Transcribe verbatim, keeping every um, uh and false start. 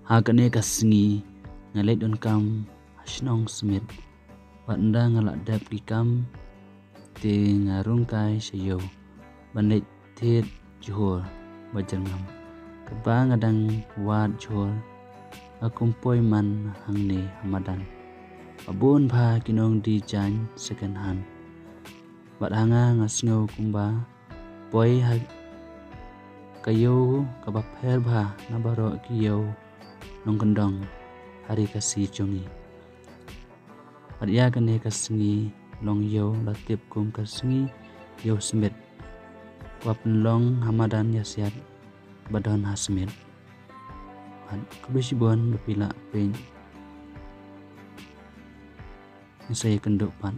Ha kane ka sngi nga leit donkam ha shnong Smit. Bad ynda nga la dep ki kam te nga rung kai sha ïew ban leit thied jhur ba jyrngam. Katba nga dang wad jhur nga kum poi man hangne ha madan. Ba bun bha ki nongdie jaiñ second hand. Bad ha nga nga sngew kumba poi ha ka ïew kaba pher bha na baroh ki ïew nongkyndong ha ri Khasi jong ngi. Bad ïa kane ka sngi long ïew la tip kum ka sngi ïew Smit. Wa pynlong ha madan ïasiat ba don ha Smit. Bad khublei shibun ba phi la peit. Ngi sa ïakynduh pat.